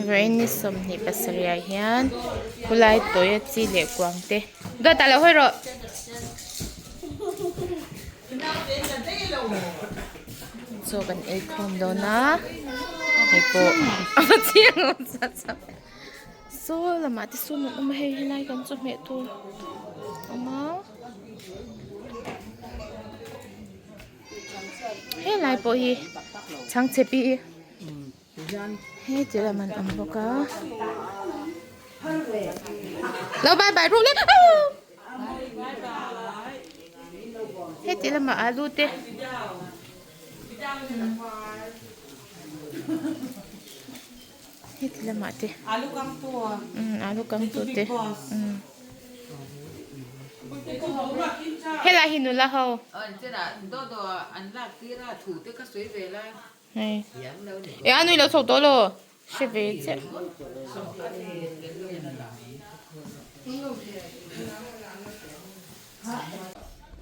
Vawiin ni 27 ah hian khulai tawia chi leh kuang te dawt ah lo hawi rawh. Chaw kan ei khawm dawn a hei pawh a chiang lo zat zat saw lamah te sawn an awm a hei helai kan chawhmeh tur a awm a. Helai pawh hi chhangchhe pi heti lam an awm bawk a lo bye bye ru le heti lamah alu te heti lamah te alu kang tu te. Helai hi nula ho. Hei. E a nui lo chho tawh lo. Hre ve chiah.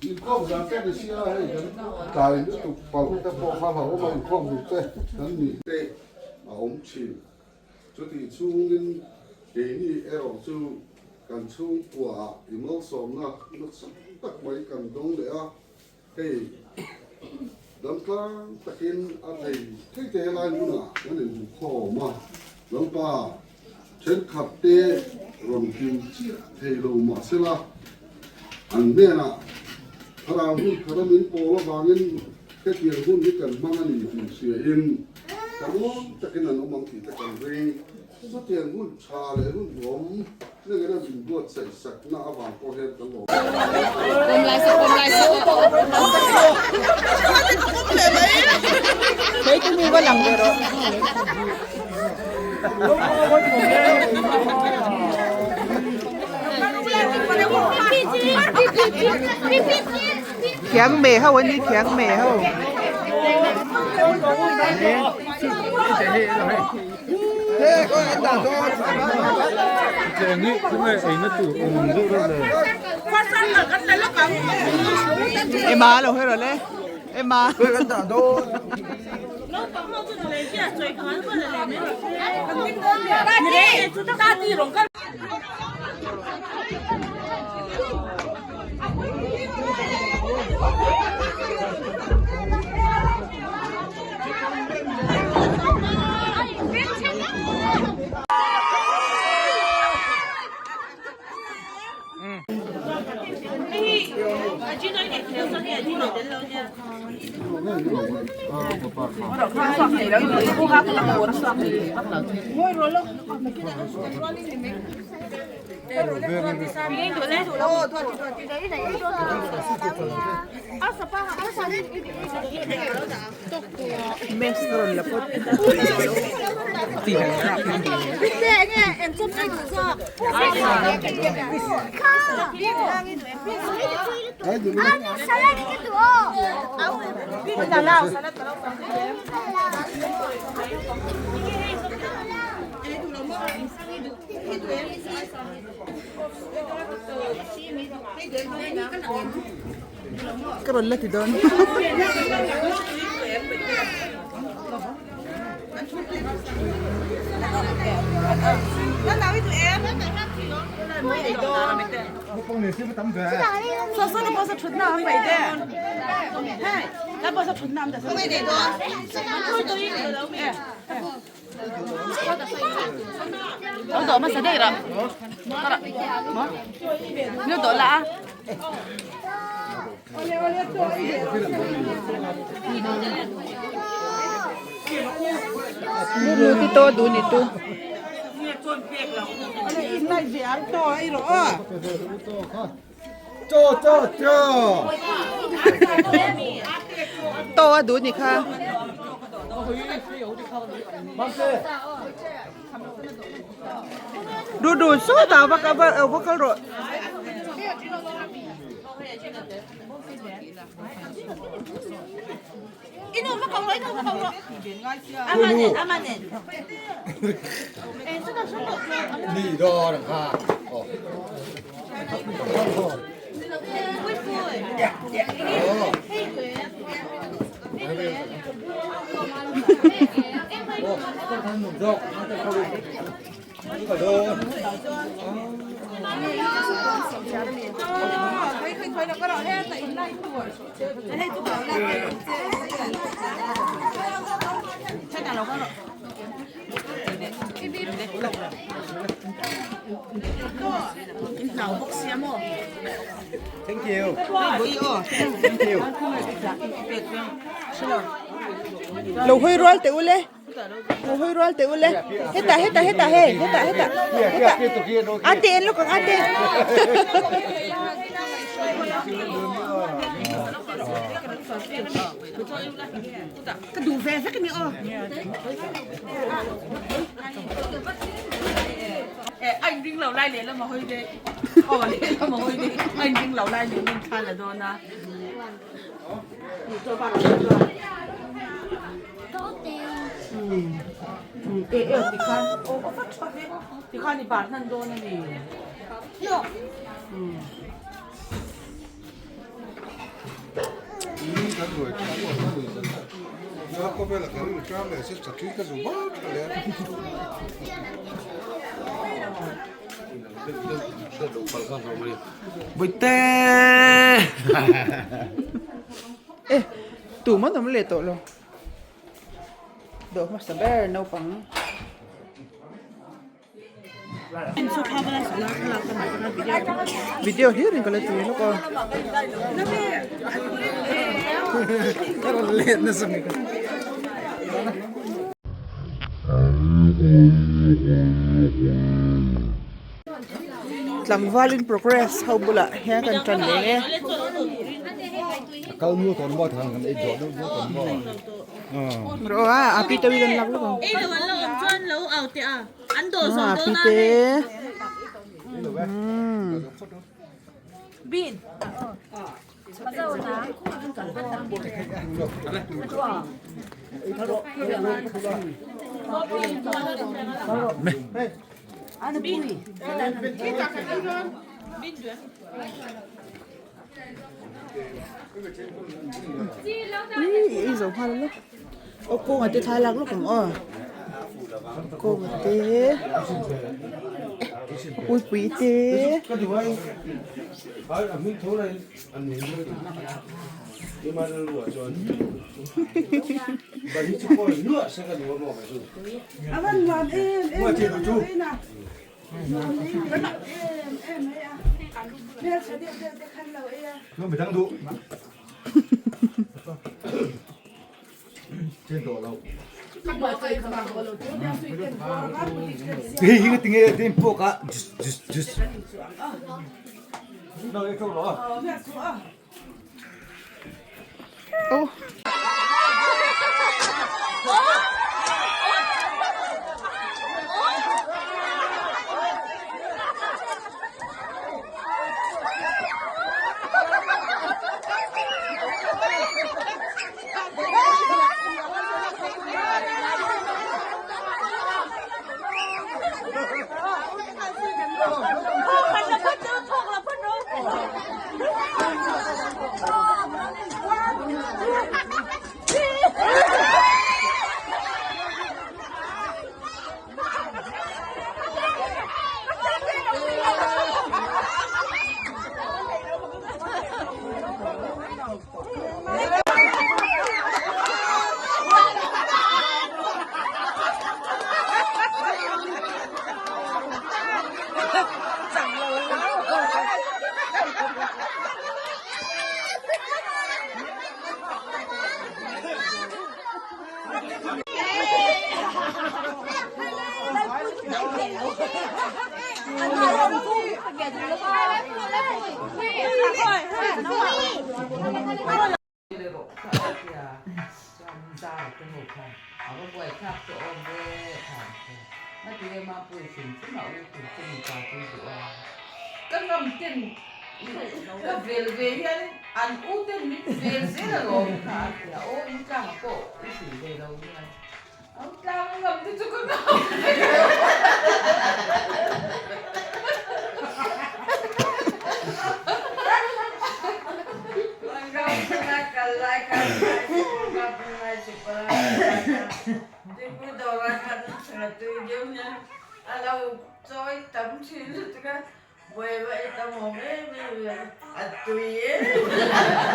Inkhawm zan te ni sia hei kan tlai lutuk palh te pawh kha hlauhawm a inkhawm duh te kan nih te a awm thin. Chutih chhungin keini erawh chu kan chhungkuaah i malsawmna nasa tak mai kan dawng leh a, hei damtlang takin a thei thei te helai hmunah kan inhmukhawm a, Lalpa thenkhat te rawn hlim chiah thei lo mahsela an hnenah thlarau hun thar a min pawl avangin hetiang hun hi kan hmang a ni tih hriain Ka nuam takin an awm ang tih te kan ring. Chutiang hun tha leh hun nuam nengena min buatsaih sakna avang pawh hian kan lawm. Khiang meh ho an ni khiang meh ho. Emma lo hawi rawh le Emma. Ka rawn la ti dawn. To a duh ni kha. Duh duh sawtah va kal va kal rawh. Lo hawi rual teh ule lo hawi rual teh ule hetah hetah hetah hei hetah hetah hetah a te en lawk ang a te ka duh ve vek a ni aw. E tum an awm leh tawh lo dawh hmasa ber naupang. Video hlir in ka la ti lawk a. Ka rawn let nasa mai ka. Tlangval in progress ho bulah hian kan tan leh e. Rawh a, a pi te wi kan lak lawk ang. A pi te. Ih zo nghal lawk aw kawnga te thla lak lawk ang aw kawnga te uipui te. Oh. Tui deuh hian a lo chawi tam thin lutuk a, buai va ei tam awm em em a, a tui em em.